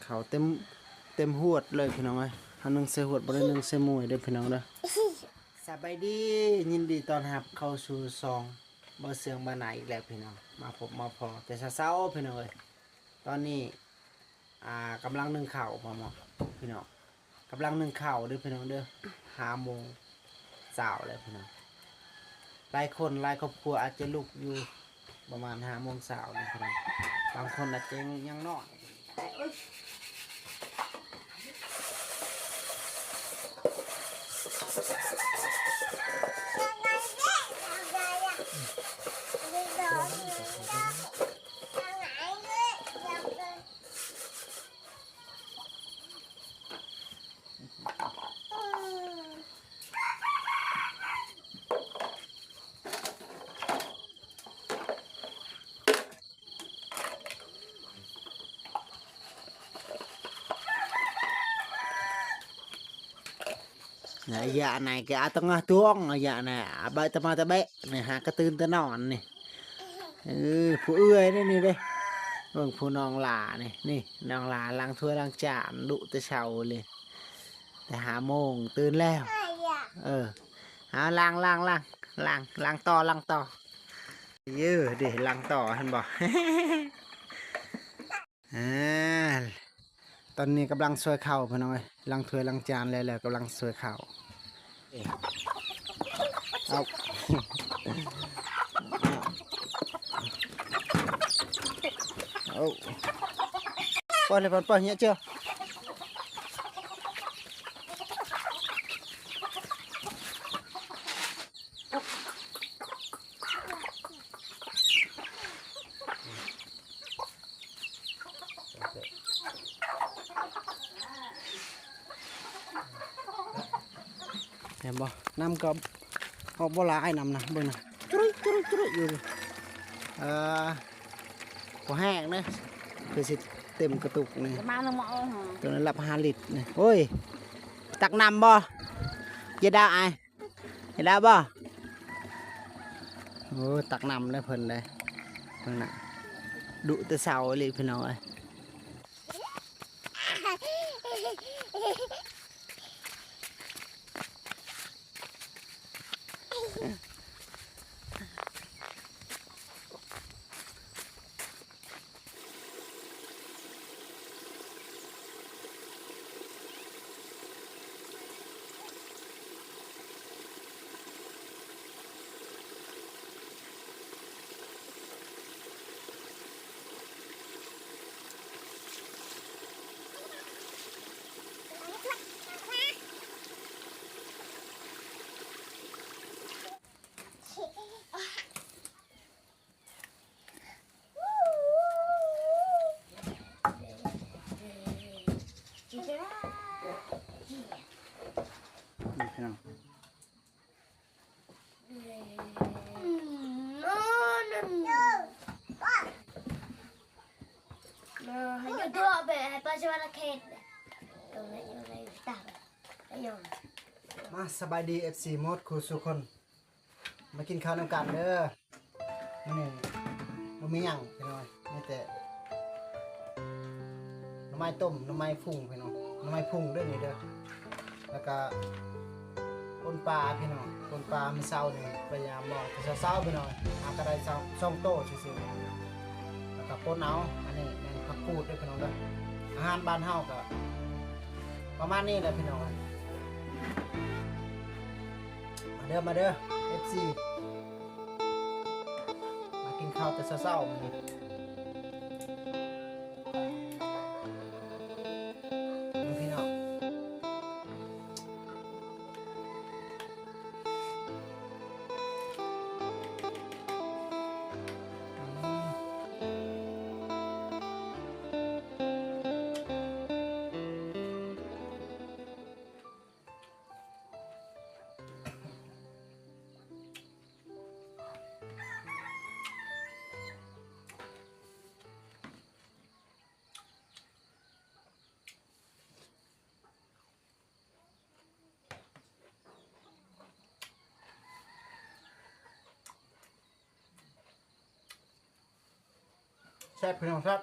ເຂົ້າເຕັມ ເຕັມຫວດເລີຍພີ່ນ້ອງເອີຍ. ເຮົາໜຶ້ງໃສ່ຫວດ ບໍ່ໄດ້ໜຶ້ງໃສ່ໝ້ວຍເດີ້ພີ່ນ້ອງເດີ້. ສະບາຍດີ ຍິນດີຕ້ອນຮັບເຂົ້າສູ່ຊ່ອງບ່າວເຊືອງບ້ານນາອີກແລ້ວພີ່ນ້ອງ. ມາພົບມາພໍ້ແຕ່ເຊົ້າໆ ພີ່ນ້ອງເອີຍ. ຕອນນີ້ ອ່າ ກຳລັງໜຶ້ງເຂົ້າ ພໍ່ໝໍ ພີ່ນ້ອງ. ກຳລັງໜຶ້ງເຂົ້າເດີ້ພີ່ນ້ອງເດີ້. ຫ້າໂມງເຊົ້າແລ້ວພີ່ນ້ອງ. ຫຼາຍຄົນຫຼາຍຄອບຄົວອາດຈະລຸກຢູ່ປະມານຫ້າໂມງເຊົ້ານີ້ພີ່ນ້ອງ. ບາງຄົນອາດຈະຍັງ ຍັງນອນ. ອາຍະນາຍກະອາຕະງະຕວງ ອາຍະນາຍອາບາຍຕະມາຕະແບະນີ້ ຫາກະຕື່ນແຕ່ນອນນີ້. ເອີ ຜູ້ເອື້ອຍນີ້ ນີ້ເດ້ ເບິ່ງຜູ້ນ້ອງຫຼ້ານີ້ ນີ້ນ້ອງຫຼ້າລ້າງຖ້ວຍລ້າງຈານດຸແຕ່ເຊົ້າເລີຍ ແຕ່ຫ້າໂມງຕື່ນແລ້ວ. ເອີ ເອົາລ້າງ ລ້າງ ລ້າງ ລ້າງ ລ້າງຕໍ່ ລ້າງຕໍ່. ເອີ ເດ້ ລ້າງຕໍ່ ເຫັນບໍ່? ອ່າ ຕອນນີ້ກຳລັງຊ່ວຍເຂົ້າພີ່ນ້ອງເອີຍ ລ້າງຖ້ວຍລ້າງຈານແລ້ວ ແລ້ວກຳລັງຊ່ວຍເຂົ້າ. ເອົາ ເອົາ ປ່ອຍເລີຍ ປ່ອຍ ປ່ອຍ ເຍາະເຈີ. ເຫັນບໍ່? ນ້ຳກໍອອກບໍ່ຫຼາຍ ນ້ຳນະ ເບິ່ງນະ ຕຣຸຍຕຣຸຍຕຣຸຍຢູ່. ເອີ ບໍ່ແຫ້ງເດ້ ຄືຊິເຕັມກະຕຸກນີ້. ມາລະໝໍ ຕົວນັ້ນລະຫ້າລິດນີ້. ໂອ້ຍ ຕັກນ້ຳບໍ່? ເຢັນດາວອ້າຍ ເຫັນແລ້ວບໍ່? ໂອ້ ຕັກນ້ຳໃຫ້ເພິ່ນເດ້. ເບິ່ງນະ ດຸແຕ່ເຊົ້າອີ່ຫຼີພີ່ນ້ອງເອີຍ. ນີ້ພີ່ນ້ອງ ມາ ສະບາຍດີ ເອັຟຊີ ໝົດຄູ່ສູ່ຄົນ. ມາກິນເຂົ້ານຳກັນເດີ. ມື້ນີ້ບໍ່ມີຫຍັງພີ່ນ້ອງ ມີແຕ່ໜໍ່ໄມ້ຕົ້ມ ໜໍ່ໄມ້ຟຸງພີ່ນ້ອງ ໜໍ່ໄມ້ຟຸງເດີນີ້ເດີ. ແລ້ວກະປົ່ນປາພີ່ນ້ອງ ປົ່ນປາມື້ເຊົ້ານີ້ ໄປຍາມມອງແຕ່ເຊົ້າໆ ພີ່ນ້ອງ ຫາກະໄດ້ສອງ ສອງໂຕຊື່ໆ. ແລ້ວກະປົ່ນເອົາ ອັນນີ້ແມ່ນຜັກກູດເດີພີ່ນ້ອງເດີ. ອາຫານບ້ານເຮົາກະປະມານນີ້ແຫຼະພີ່ນ້ອງ. ມາເດີ ມາເດີ ເອັຟຊີ ມາກິນເຂົ້າແຕ່ເຊົ້າໆ ມື້ນີ້ ພີ່ນ້ອງ. ແຊບ ພີ່ນ້ອງ ແຊບ.